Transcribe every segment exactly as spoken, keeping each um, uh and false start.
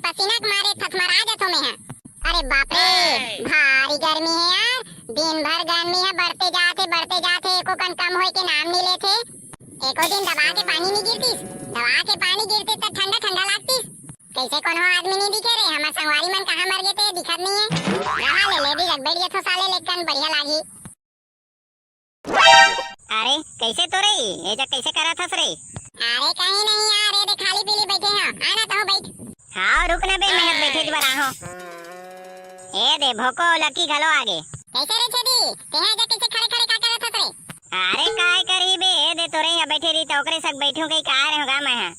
पसीना के मारे थथमरा जाथो मैं ह। अरे बाप रे, भारी गर्मी हे यार। दिन भर गर्मी ह बढ़ते जाथे, बढ़ते जाथे, एको कन कम होए के नाम नहीं लेथे। एको दिन दबा के पानी नहीं गिरतिस, दबा के पानी गिरते त ठंडा ठंडा लागतिस। कैसे कोनो आदमी नहीं दिखे रे? हमर संगवारी मन कहाँ मर गे ते दिखत नहीं है। रहा ले, ले भी रख बैठ जाथो साले, लेकिन बढ़िया लागी। अरे, कैसे तो रे? ये जग कैसे करत हस रे? अरे, कहीं नहीं यार, ये दे खाली पीली बैठे हैं। आ ना, तहूँ बैठ। हाँ, रुक ना बे, मैं बैठे बर आहो। ए दे, भोको लकी घलो आगे। कैसे रे छेदी? तेहा जग कैसे खड़े खड़े का करत हस रे? अरे, काय करही बे, ए दे तोरे यहाँ बैठे रही, तो ओकरे सग बैठूं कहीं का रे होगा मैं ह।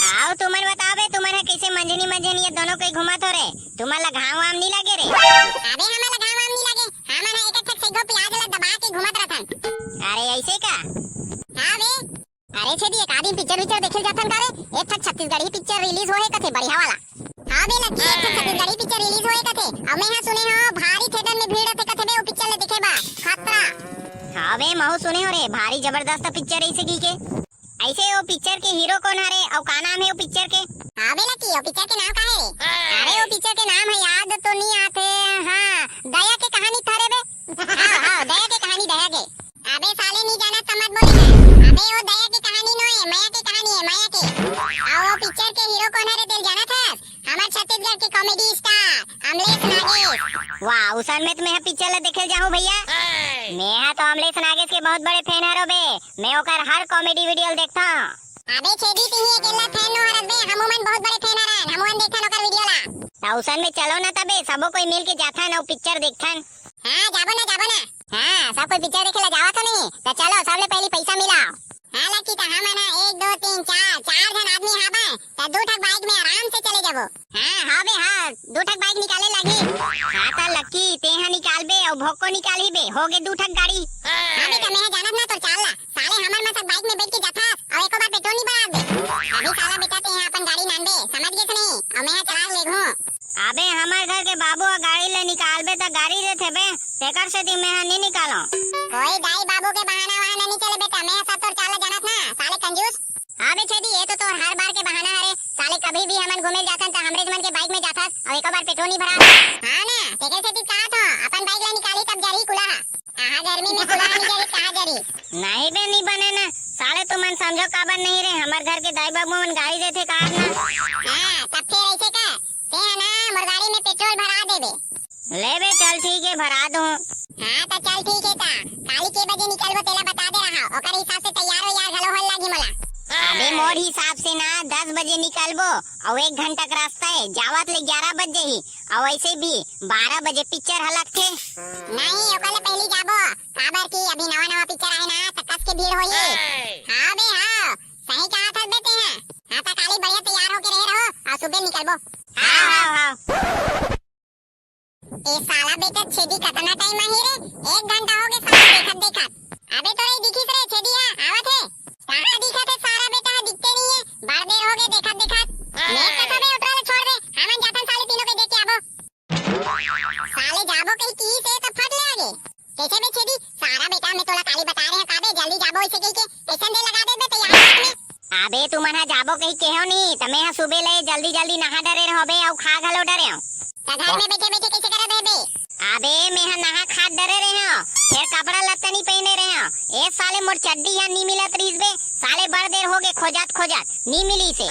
आओ, तुमन बताओ बे, तुमन ह कैसे मंझनी मंझनी ये दोनों कहीं घूमत हो रे? तुमन ला घाम वाम नहीं लगे रे? अबे, हमन ला घाम वाम नहीं लगे, हमन ह एक एक ठक सैगो प्याज ला दबा के घूमत रहथन। अरे, ऐसे का? हाँ बे। अरे छेदी, एक आदमी पिक्चर विक्चर देखे जाथन का रे? एक ठक छत्तीसगढ़ी पिक्चर रिलीज हो हे कथे, बढ़िया वाला। हाँ बे लकी, एक ठक छत्तीसगढ़ी पिक्चर रिलीज हो हे कथे। अब मैं यहाँ सुने हो भारी थिएटर में भीड़ रथे कथे बे, वो पिक्चर ले देखे बा। खतरा। हाँ बे, महू सुने हो रे, भारी जबरदस्त पिक्चर ऐसे की के। ऐसे वो पिक्चर के हीरो कौन हरे, अउ का नाम है वो पिक्चर के? हाँ बे लकी, वो पिक्चर के नाम का है रे? अरे, वो पिक्चर के नाम है, याद तो नहीं आते। हाँ, दया के कहानी थरे बे। हाँ, हाँ, दया के कहानी, दया के। अबे साले, नहीं जाना त मत बोले ना। अबे, वो दया के कहानी नो है, मया के कहानी है, मया के। अउ वो पिक्चर के हीरो कौन हरे, तेला जानत हस? हमर छत्तीसगढ़ के कॉमेडी स्टार अमलेश नागेश। वाह, उसन में तो मैं ह पिक्चर ला देखे जाहूँ भैया। मैं ह तो अमलेश नागेश के बहुत बड़े फैन हरो बे। मैं ओकर हर कॉमेडी वीडियो देखता हूँ। अबे छेदी, तिही अकेला फैन नो हरस बे, हमू मन बहुत बड़े फैन हरन, हमू मन देखथन ओकर वीडियो ला। त उसन में चलो ना तबे, सबो कोई मिल के जाथन अउ पिक्चर देखथन। हाँ, जाबो ना, जाबो ना। हाँ, सब कोई पिक्चर देखे ला जावत हो नहीं, त चलो, सबले पहली पैसा मिलाओ। हाँ लकी, त हमन ह एक, दो, तीन, चार, चार झन आदमी हाबे, त दू ठक बाइक में आराम से चले जाबो। हाँ, हाँ बे, हाँ, दू ठक बाइक निकाले लागही। हाँ त लकी, तेहा निकालबे अउ भोको निकालही बे, होगे दू ठक गाड़ी। हाँ बेटा, मैं ह जानत ना तोर चाल ला। साले हमर मन सब बाइक में बैठ के जाथस अउ एको बार पेट्रोल नहीं भरात बे। अभी साला बेटा, तेहा अपन गाड़ी नानबे, समझ गेस नहीं? अउ मैं ह चला लेगहूँ। अबे, हमर घर के बाबू ह गाड़ी ले निकालबे त गाड़ी देथे बे, तेकर सेती मैं ह नी निकालों। कोई दाई बाबू के बहाना वहाना नी चले बेटा, मैं ह सब तोर चाल ल जानत ना, साले कंजूस। हाँ बे छेदी, ये तो तोर हर बार के बहाना हरे, साले कभी भी हमन घूमे ल जाथन त हमरेच मन के बाइक में जाथस, अउ एको बार पेट्रोल नी भरात। हाँ ना, तेकर सेती कहत हो, अपन बाइक ला निकाली तब जरी कुला ह। कहाँ गर्मी में कुला नी जरी, कहाँ जरी? नहीं बे, नहीं बने ना। साले तुमन समझो काबर नहीं रे, हमर घर के दाई बाबू मन गाड़ी देथे का ना। हाँ, तब फिर ऐसे कर, ते है ना, मोर गाड़ी में पेट्रोल भरा देबे। ले बे, चल ठीक है, भरा दूँ। हाँ, तो चल ठीक है ता। काली के बजे निकलबो, तेला बता दे रहा, ओकर हिसाब से तैयार हो यार, घलो होल लागी मोला। अबे मोर हिसाब से ना दस बजे निकलबो, अउ एक घंटा के रास्ता है, जावत ले ग्यारह बज जाही, अउ वैसे भी बारह बजे पिक्चर ह लगथे। नहीं, ओकर ले पहली जाबो, काबर कि अभी नवा नवा पिक्चर आए ना, त कस के भीड़ होही। हाँ बे, हाँ, सही कहा था बे तेहा। हाँ, त काली बढ़िया तैयार होके रहे रहो, अउ सुबह निकलबो। हाँ, हाँ, हाँ। ए साला बेटा छेदी, कतना टाइम आही रे? एक घंटा होगे साला देखत देखत। अबे तोरे दिखिस रे छेदी हा, आवत हे। कहाँ दिखत हे सारा बेटा हा, दिखते नहीं है। बड़ देर होगे देखत देखत। मैं कथा बे उठा ले छोड़ दे। हमन जाथन साले तीनों के देख के आबो। साले जाबो कही की से त फट ले आगे। कैसे बे छेदी? सारा बेटा मैं तोला काली बता रहे हैं काबे जल्दी जाबो इसे कही के। कैसन दे लगा दे बे तैयार में। अबे तुमन हा जाबो कही केहो नी, त मैं हा सुबह ले जल्दी जल्दी नहा डरे रहो बे, अउ खा घलो डरे हूँ। त घर में बैठे बैठे कैसे करत रहे बे? अबे मैं हा नहा खा डरे रहे हूँ, फिर कपड़ा लत्ता नी पहने रहे हूँ। ए साले मोर चड्डी हा नी मिलत रहीस बे, साले बड़ देर होगे खोजत खोजत नी मिलीस हे।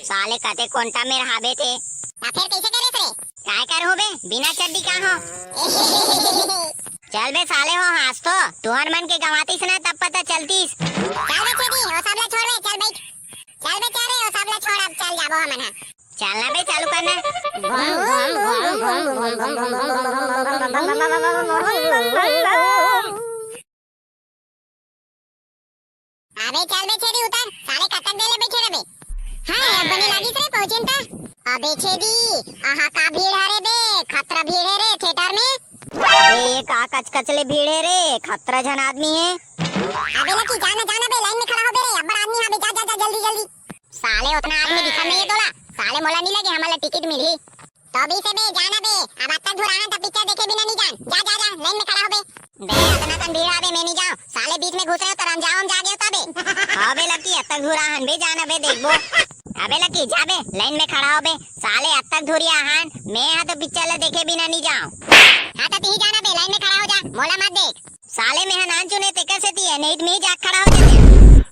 साले कते कोंटा में रहाबे ते। त फिर कैसे करे रे? काय करहूँ बे, बिना चड्डी का हो? चल बे साले हो, आज तो तुहर मन के गंवातीस ना तब पता चलतीस। चल बे छेदी, वो सब ला छोड़ बे, चल बैठ। चल बे, चल रे, वो सब ला छोड़, अब चल जाबो हमन हा। चल ना बे, चालू कर ना। अबे चल बे छेदी उतर, साले कतक देर ले बैठे रहे बे। हाँ, अब बने लागिस रे पहुँचेन त। अबे छेदी, आहा का भीड़ हरे बे, खतरा भीड़ हे रे थिएटर में। अबे ये का कचकच ले भीड़ हे रे, खतरा झन आदमी हे। अबे लकी जाना जाना बे, लाइन में खड़ा हो बे रे, अब्बड़ आदमी हा बे, जा जा जा जल्दी जल्दी। साले उतना आदमी दिखा नहीं है तोला, साले मोला नहीं लगे हमला टिकट मिली। तो अभी से बे, जाना बे, अब अतक धुराहन त पिक्चर देखे बिना नहीं जान। जा, जा, जा, लाइन में खड़ा हो बे। बे, अतना कन भीड़ आबे, मैं नहीं जाऊँ। साले बीच में घुस रहे हो तो रमजाओ हम जागे होता बे। हाँ बे लकी, अतक धुराहन बे, जाना बे, देखबो। अबे लकी, जा बे, लाइन में खड़ा हो बे। साले अतक धुरिया हन, मैं हा तो पिक्चर ला देखे बिना नहीं जाऊं। हाँ तो तिही जाना बे, लाइन में खड़ा हो जा, मोला मत देख। साले मैं हा नान चुने तेकर सेती है, नहीं तो मैं ही जाके खड़ा हो जाते।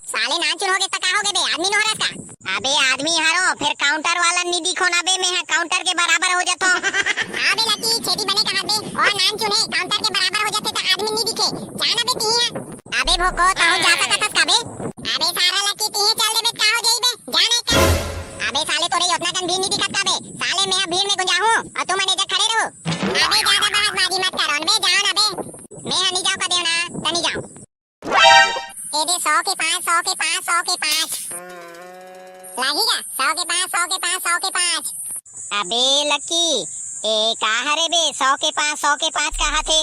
साले नान चुन हो गे त का हो गे बे, आदमी नो हरस का? अबे आदमी हरो, फिर काउंटर वाला नहीं दिखो ना बे, मैं हा काउंटर के बराबर हो जातो। हाँ बे लकी, छेदी बने कहा बे, और नान चुने काउंटर के बराबर हो जाते तो आदमी नहीं दिखे। जाना बे तिही है। अबे भोको, तहु जा सकत हस का बे? अबे सारा लकी, तिही चल देबे का हो जाई बे? जा नहीं कर। अबे साले तोरे उतना कन भीड़ नहीं दिखत का बे? साले मैं हा भीड़ में गुंजाहूं और तुम एजा खड़े रहो। अबे ज्यादा बहसबाजी मत करो बे, जाओ ना बे। मैं हा नहीं जाओ कदे ना, त नहीं जाओ। ए दे, सौ के पाँच, सौ के पाँच, सौ के पाँच। लागी का? सौ के पाँच, सौ के पाँच, सौ के पाँच। अबे लकी, ए का हरे बे, सौ के पाँच, सौ के पाँच कहा थे?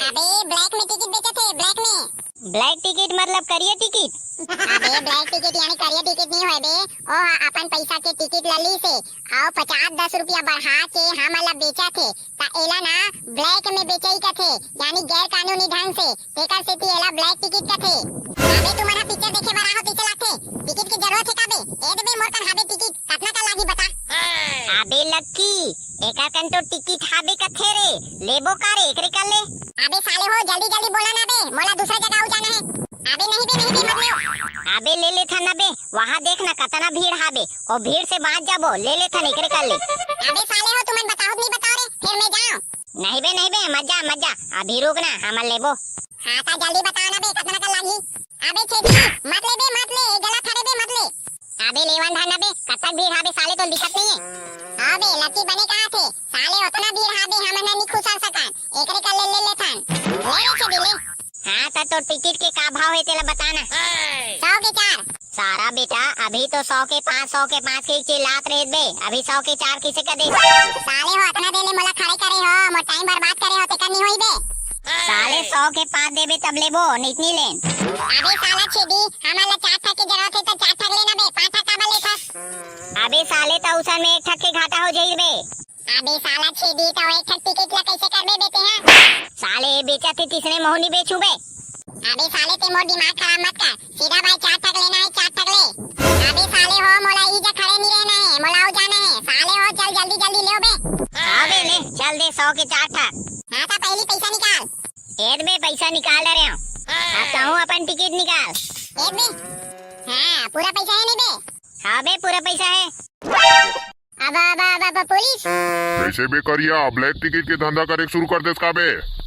अबे ब्लैक में टिकट बेचे थे, ब्लैक में। ब्लैक टिकट मतलब करिया टिकट? अबे ब्लैक टिकट यानी करिया टिकट नहीं होय बे, ओ अपन पैसा के टिकट लली से, आओ पचास दस रुपया बढ़ा के हमन ला बेचा थे, त एला ना ब्लैक में बेचई कथे, यानी गैर कानूनी ढंग से, तेकर सेती एला ब्लैक टिकट कथे। अबे तुमन हा पिक्चर देखे बर आहो तइसे लागथे, टिकट के जरूरत हे का बे? ए दे बे मोर कन हाबे टिकट, कतना का लागही बता। अबे लक्की, एकर कन तो टिकट हाबे कथे रे, लेबो का रे एकरे कर ले? अबे साले हो, जल्दी जल्दी बोला ना बे, मोला दूसरा जगह आऊ जाना हे। अबे नहीं बे, नहीं बे, मत ले। अबे ले लेथन ना बे, वहाँ देख ना कतना भीड़ हाबे, ओ भीड़ से बाँच जाबो, ले लेथन एकरे कर ले। अबे साले हो, तुमन बताओ नहीं बताओ रे, फिर मैं जाऊँ। नहीं बे, नहीं बे, मत जा, मत जा, अभी रुक ना, हमन लेबो। हाँ, ता जल्दी बताओ ना बे, कतना का लागही? अबे छेदी, मत ले बे, मत ले, ए गला थरे बे, मत ले। अबे लेवन धर ना बे, कतक भीड़ हाबे साले, तो दिखत नहीं है। हाँ बे, लकी बने कहा थे, साले उतना भीड़ हाबे, हमन नहीं खुसर सकन, एकरे कर ले, ले लेथन। ले रे छेदी, ले। हाँ, ता तो टिकट के का भाव है, तेला बता ना। सौ के चार। सारा बेटा, अभी तो सौ के पाँच, सौ के पाँच के चिल्लात रहे बे, अभी सौ के चार किसे कर दे? साले हो, अतना देर ले मोला खड़े करे हो, मोर टाइम बर्बाद करे हो, तेकर नहीं होई बे। साले सौ के पाँच देबे तब लेबो, नहीं तो नहीं लेन। अबे साला छेदी, हमन ला चार ठक के जरूरत है तो चार ठक लेना बे, पाँच ठक काबर लेथस? अबे साले, त उसन में एक ठक के घाटा हो जाई बे। अबे साला छेदी, त एक ठक टिकट ला कैसे करबे बेटे, हाँ? साले बेचत हे तिसने महू नहीं बेचू बे। अबे साले, ते मोर दिमाग खराब मत कर, सीधा भाई चार ठक लेना है, चार ठक ले। अबे साले हो, मोला ई जा खड़े नहीं रहना है, मोला आऊ जाना है। साले हो, चल जल्दी जल्दी ले बे। हाँ बे, ले चल दे सौ के चार ठक। हाँ, ता पहली पैसा निकाल। ए दे बे, पैसा निकाल डरे हूँ। अब कहूँ अपन टिकट निकाल। ए दे बे। हाँ, पूरा पैसा है नहीं बे? हाँ बे, पूरा पैसा है। अब, अब, अब, अब पुलिस। कैसे बे करिया, ब्लैक टिकट के धंधा करे शुरू कर देस का बे?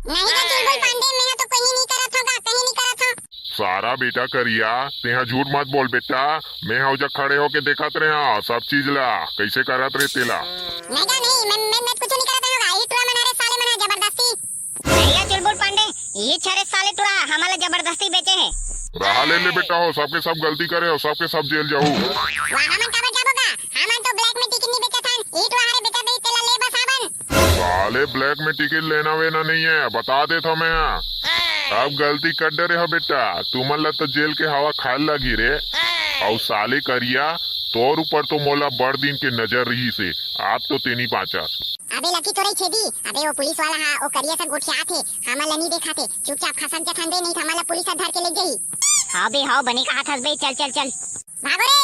नहीं तो चुलबुल पांडे, मैं तो कहीं नहीं करत होगा, कहीं नहीं करत हो। सारा बेटा करिया, तेहा झूठ मत बोल बेटा, मैं हा उजा खड़े होके देखत रहे हाँ सब चीज ला, कैसे करत रहे तेला। नहीं का नहीं, मैं, मैं, मैं कुछ नहीं करत होगा, ई टुरा मन हरे साले मन हा जबरदस्ती। भैया चुलबुल पांडे, ये छरे साले टुरा हमला जबरदस्ती बेचे है। रहा ले ले बेटा हो, सबके सब गलती करे हो, सबके सब जेल जाहू। वाह, हमन काबर जाबो का? हमन तो ब्लैक में टिकट नहीं बेचत हन, ई टुरा हरे बेचत दे तेला ले बस आबन। साले ब्लैक में टिकट लेना वेना नहीं है, बता देत हो मैं हा। अब गलती कर डरे हो बेटा, तुमन ला तो जेल के हवा खाए लगी रे। अउ साले करिया, तोर ऊपर तो मोला बड़ दिन के नजर रही से, आज तो तेनी बाँचस। अबे लकी तोरे छेदी, अबे वो पुलिस वाला हा, वो करिया से गोठियात हे, हमन ला नहीं देखात हे, चुपचाप खसक जथन दे, नहीं तो हमन ला पुलिस हा धर के ले जाही। हाँ बे, हाँ, बने कहा थस बे, चल, चल, चल। भागो रे।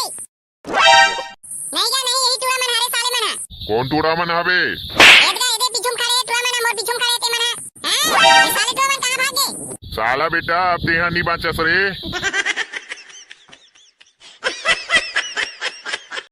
नहीं जा, नहीं, यही टूरा मन हरे साले मन हा। कौन टूरा मन हवे? एदगा, एदे पीछू में खड़े टूरा मन हा, मोर पीछू में खड़े ते मन हा। हैं? ये साले टूरा मन कहाँ भाग गए? साला बेटा, अब तेहा नहीं बाँचस रे।